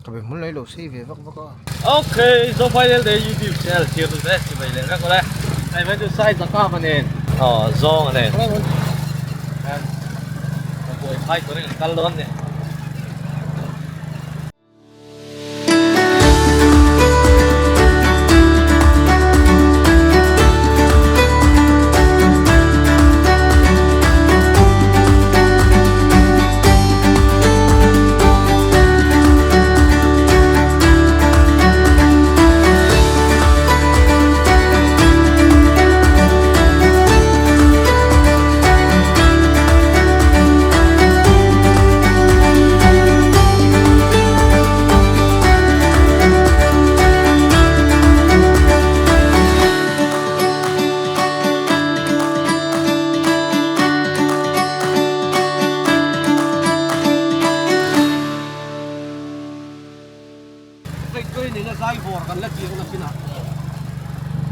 Ka be hmun lai lo sei ve vak vak a. Ok, zo final day YouTube channel thlir tu te chibai leh vek awle. Hei mai chu sai zaka va nen. Aw zawng a nen. Kan buai phai turin kan kal dawn ni.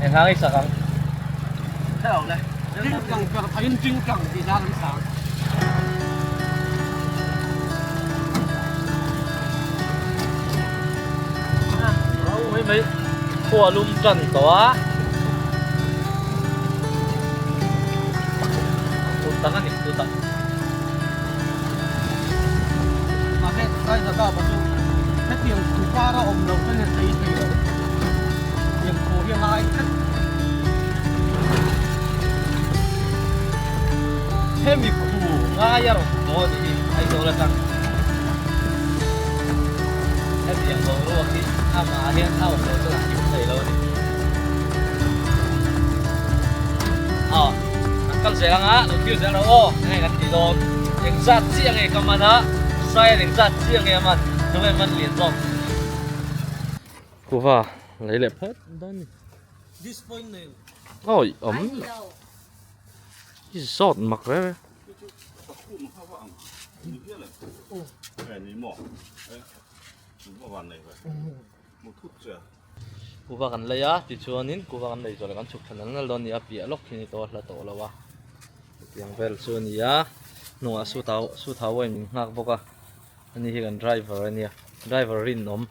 Eng hang i sak ang? Mai mai khua lum tan tawh a. Tut tak a ni tut tak. Mahse sai zaka pa chu hetiang thu kara awm lo chuan hian thei thei lo. Tiang thu hi a ngai tlat. Hemi khu ngai a rawn haw a nih hi Aizawl atang. Hetiang boruak hi amah hian a awm loh chuan a him thei lo a ni. Aw, kan kal zel ang a, lo thlir zel rawh aw, enge kan tih dawn? Engzat chiah nge ka man a, Saian engzat chiah nge a man, tunge man lian zawk? Kuva lei leh phawt dawn ni. Awi awm i zawt mak reng e. Kuva kan lei a tichuanin kuva kan lei zawh leh kan chhuk thla nal nal dawn a ni a piah lawk hi a ni tawh a hla tawh lo a hetiang vel chu a ni a hnungah su thau a in nghak bawk a ani hi kan driver a nia driver rinawm.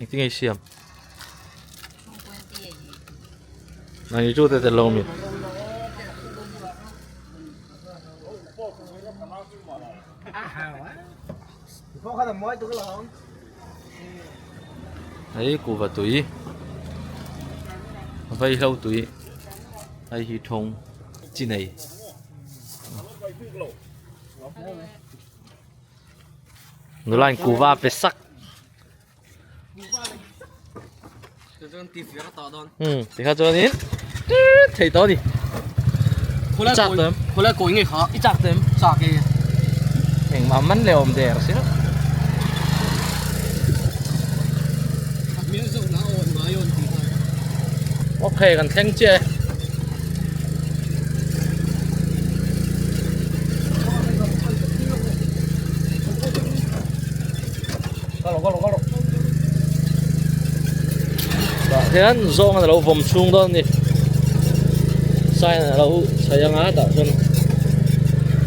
Engtin nge i siam? Nang i chu te tel lo mi? Hei kuhva tui vaihlo tui hei hi thawng chi nei. Nula in kuhva a pe sak. Tikha chuanin thei tawh a ni. I chak tawh em? Khawlai kawi ngei kha. I chak tawh em? Chak e. Engmah man leh awm der si lo. Ok kan thleng chiah e. Tah hian zawng a lo vawm chhung dawn a ni sign a lo chei anga tah chuan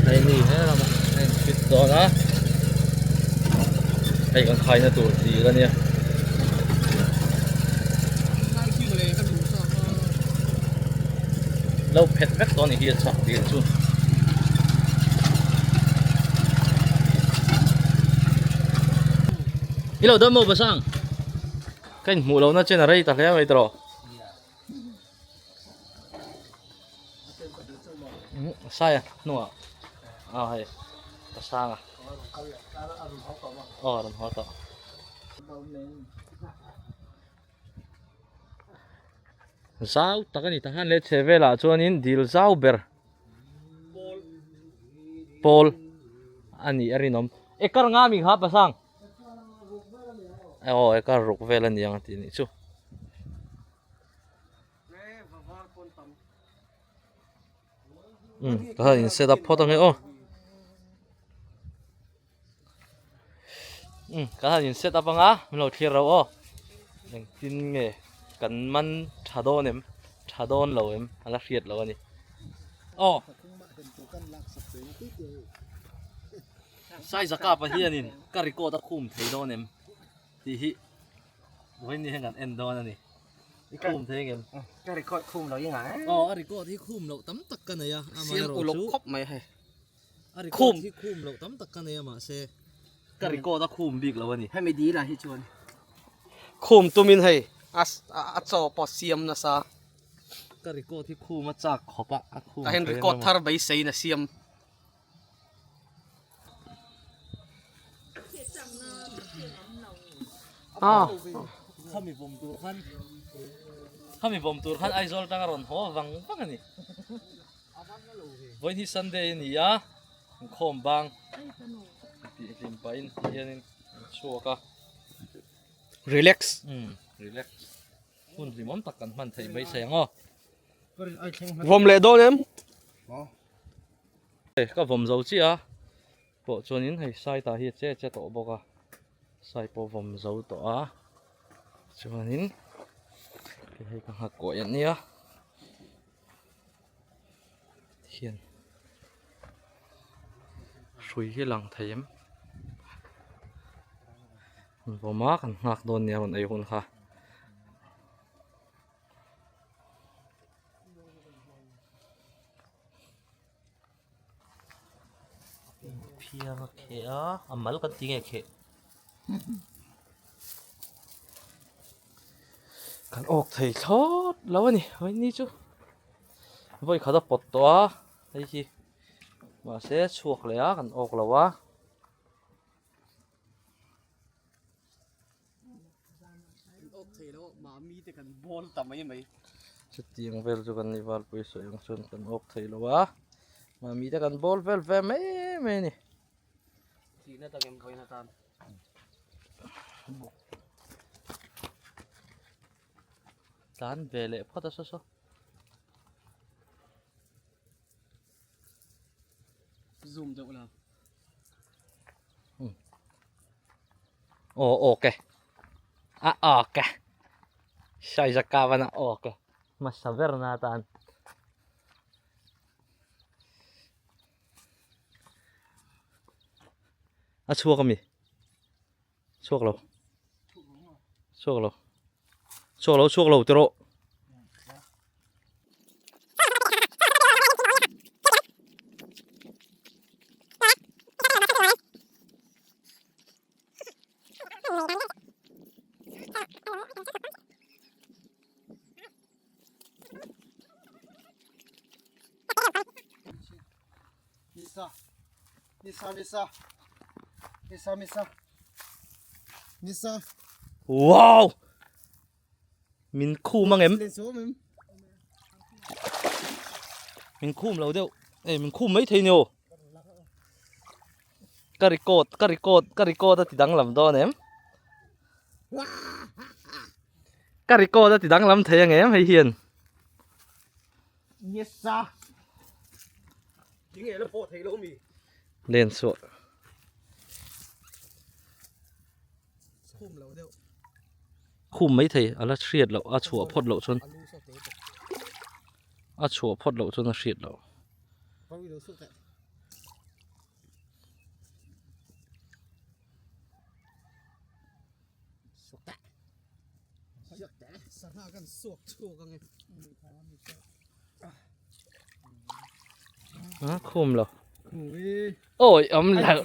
hei ni he lamah a in fit dawn a hei kan khaina tur dil a nia. Lo phet vek tawh a nih hi a chhak dil chu. I lo dam maw Basang? Ka inhmuh lohna chen a rei ta hle mai tawh. Sai a hnungah a hei Basang a. Aw a rawn haw tawh. Zau tak a ni ta khan leh chhe velah chuanin dil zau ber pawl a nih a rinawm ekar nga mi kha pasang aw ekar ruk vel a ni ang tih nih chu. Ka han in set up phawt ange aw. Kan han in set up anga min lo thlir rauh aw engtin nge kan man tha dawn em tha dawn lo em a la hriat lo a ni aw. Saizaka pa hianin ka record a khum thei dawn em tih hi vawiin hian kan en dawn a ni. I khum thei ngem? Ka record khum lo i ngah e. Aw a record hi khum loh tam tak ka nei a, Siam uluk khawp mai hei. A record hi khum loh tam tak ka nei a mahse ka record a khum bik lo a ni. Hemi dil ah hi chuan khum tumin hei a chaw pawh siam nasa. Ka record hi khum a chak khawp a, a khum Tah hian record thar beiseiin a siam. Khami vawm tur khan khami vawm tur khan Aizawl tanga rawn haw vang vang a ni. Vawiin hi Sunday a ni a, inkhawm bang tih hlim pahin ti hianin an chhuak a. Relax. Umm relax. Hun hlimawm tak kan hman theih mai sai ang aw. Vawm leh dawn em? Ka vawm zo chiah a, pawh chuanin hei sai tah hi a che che tawh bawk a, sai pawh vawm zo tawh a, chuanin hei ka nghak kawi a nia hian hrui hi lang thei em vawm a kan nghak dawn nia rawn ei hun kha. Phiang a kheh a, a mal kan ti nge kheh. Kan awk thei thlawt lo a ni, vawiin chu vawi khat a pawt tawh a, hei hi mahse chhuak leh a kan awk lo a. Chutiang vel chu kan ni valpui sawi ang chuan kan awk thei lo a, mahni te kan bawl vel ve mai mai a ni. Tlan ve leh phawt a saw saw. Zoom deuh la. Aw awk e. A awk e. Saizaka van a awk e. Hmasa ber na atan. A chhuak ami? Chhuak lo. Chhuak lo. Chhuak lo chhuak lo tiraw. Misa Misa Misa Misa Misa Misa Wow! Min khum ang em? Min khum lo deuh. Ei min khum mai thei ni aw. Ka record, ka record, ka record a ti danglam dawn em? Ka record a ti danglam thei ang em hei hian? Yes sir. Tinge la pawh thei lo mi. Len suah. Khum lo deuh. Khum mai thei a la hriat loh a chhuah phawt loh chuan a chhuah phawt loh chuan a hriat loh. A khum lo. Ôi ấm là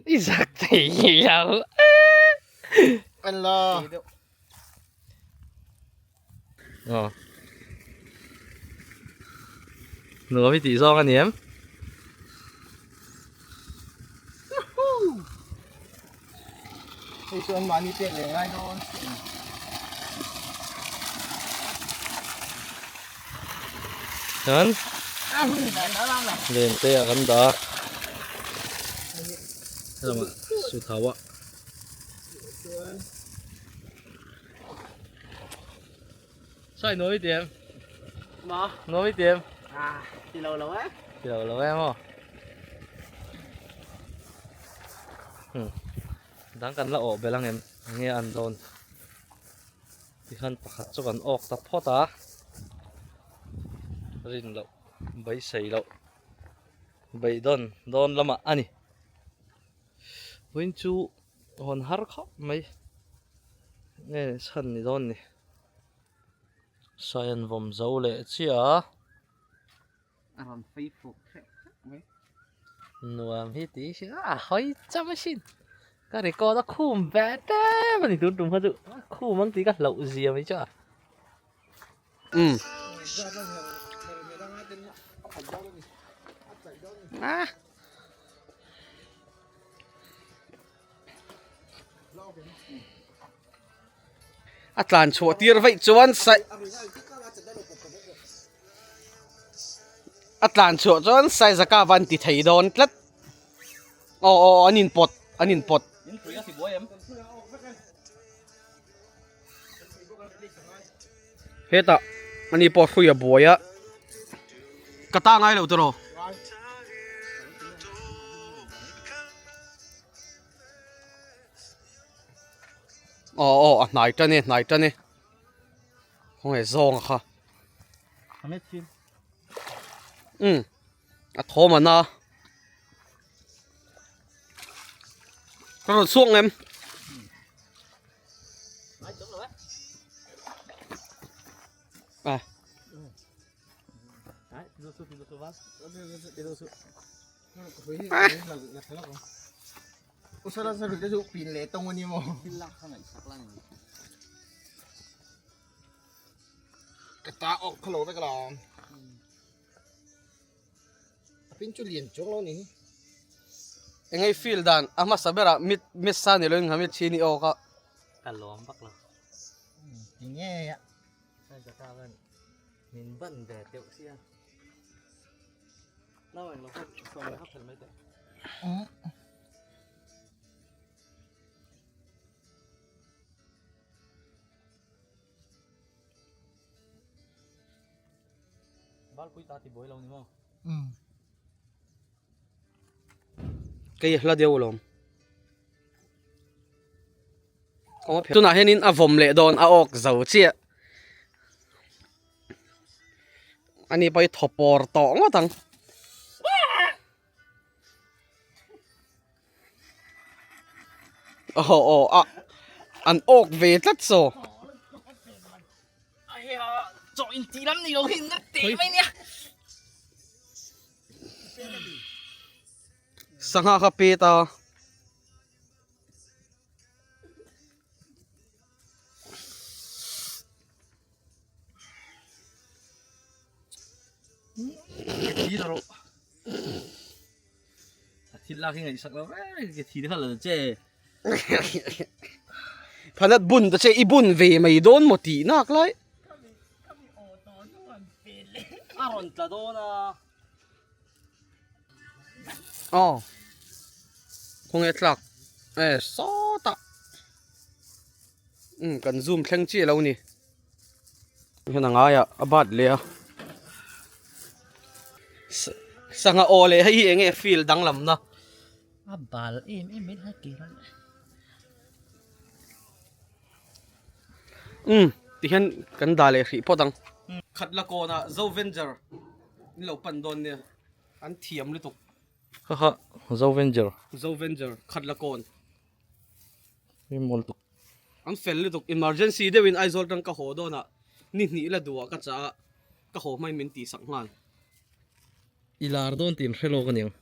i giặc thì hiểu. Anh lo. Ờ. Nửa với tỷ do anh em. Hei chu an mahni pek leh ngai dawn. Chuan len te ah kan dah a helamah suthau ah Sai nuam i ti em? Maw? Nuam i ti em? À, ti lo lo e. Ti lo lo em aw. Hmm. Dang kan la awh belh ang em? Enge an dawn? Tikhan pakhat chu kan awk ta phawt a. Rin loh, beisei loh. Beidawn dawn lamah a ni. Vawiin chu hawn har khawp mai nge chhan ni dawn ni. Sai an vawm zo leh chiah a. A rawn fei fuk hrep hrep mai. Nuam hi tih hi a hawi cham asin. Ka record a khum ve tep a ni tun tum kha chu a khum ang tih ka hlauh zia mai chu a. Um. Ah. A tlan chhuah tir vaih chuan sai a tlan chhuah chuan saizaka van ti thei dawn tlat aw aw an in pawt an in pawt hetah ani pawh hrui a buai a ka ta ngai lo tiraw. Aw aw a hnai tan e hnai tan e khawnge zawng a kha um a thawm a na ka rawn chhuak ngem à Eng ei field dan a hmasa berah mit mit sa ni loin nghamit chi ni awk a. Ka lawm vak lo. Min ban ve teuh sia. Nau eng lo kha sawm leh hak thel mai teh. Balpui ta ti buai lo ni maw? Kei hla deuh alawm. Tunah hianin a vawm leh dawn a awk zo chiah. Ani pawh hi thaw pawr tawh ngawt ang. Aw aw a an awk ve tlat saw. Sangha kha pet a. Thil lak hi ngaihsak lo reng ke thi kha lo che. Phanat bun ta che i bun ve mai dawn maw tih nak lai. A rawn tla dawn a. Aw khawnge tlak e sawtah umm kan zoom thleng chiah lo ni hian a ngai ah a bat leh a sangha aw leh hei hi eng nge feel danglam na a bal em em mai lai tir a umm tihian kan dah leh hrih phawt ang khat la kawnah zo venture in lo pan dawn nia an thiam lutuk ha ha zo venture zo venture khat la kawn i mawl tuk an fel lutuk emergency deuhin Aizawl tang ka haw dawn ah ni hnih la duh ah ka chah a ka haw hmain min tih sak nghal i lar dawn tih an hre lawk aniang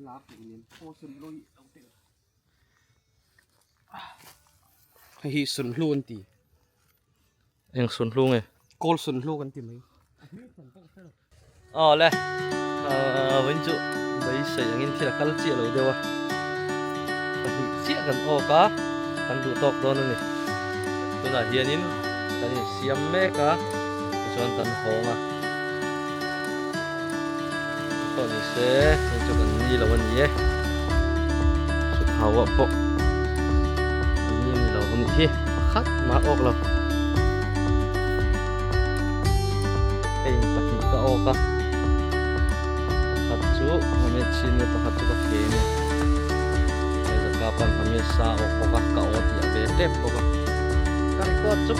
lar tih nen aw sun lawi lo teh Hei hi sunhlu an ti. Eng sunhlu nge? Kawl sunhlu kan ti mai. Aw le, vawiin chu beisei angin thil a kal chiah lo deuh a, pahnih chiah kan awk a, kan duh tawk dawn a ni. Tunah hianin kan insiam mek a, tichuan kan hawng a. Pawh ni se hei chu kan ni lo a ni e chuthaua pawh an ni ni lo a nih hi pakhat mah awk lo hei pahnih ka awk a pakhat chu hmeichhe chin nge pakhat chu ka ke nge hei zaka pan hmeichhe sa awk bawk a ka aw tih a ve tep bawk a ka record chu.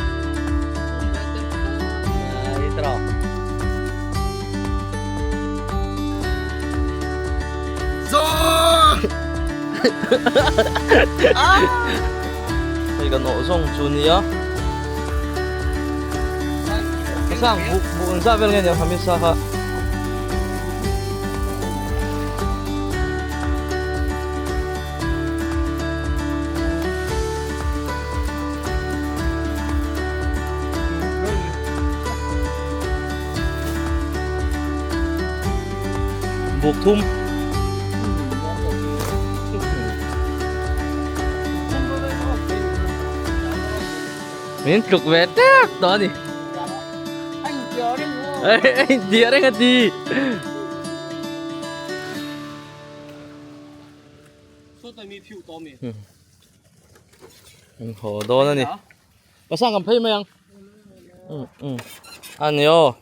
Hei kan awh zawng chu nia. Ka sang buk buk ang zah vel nge nia Hamid sa kha. Buk thum. Min tluk ve tep tawh a ni. A intia reng a ti. An haw dawn a ni. Pasang kan phei mai ang. A ni aw.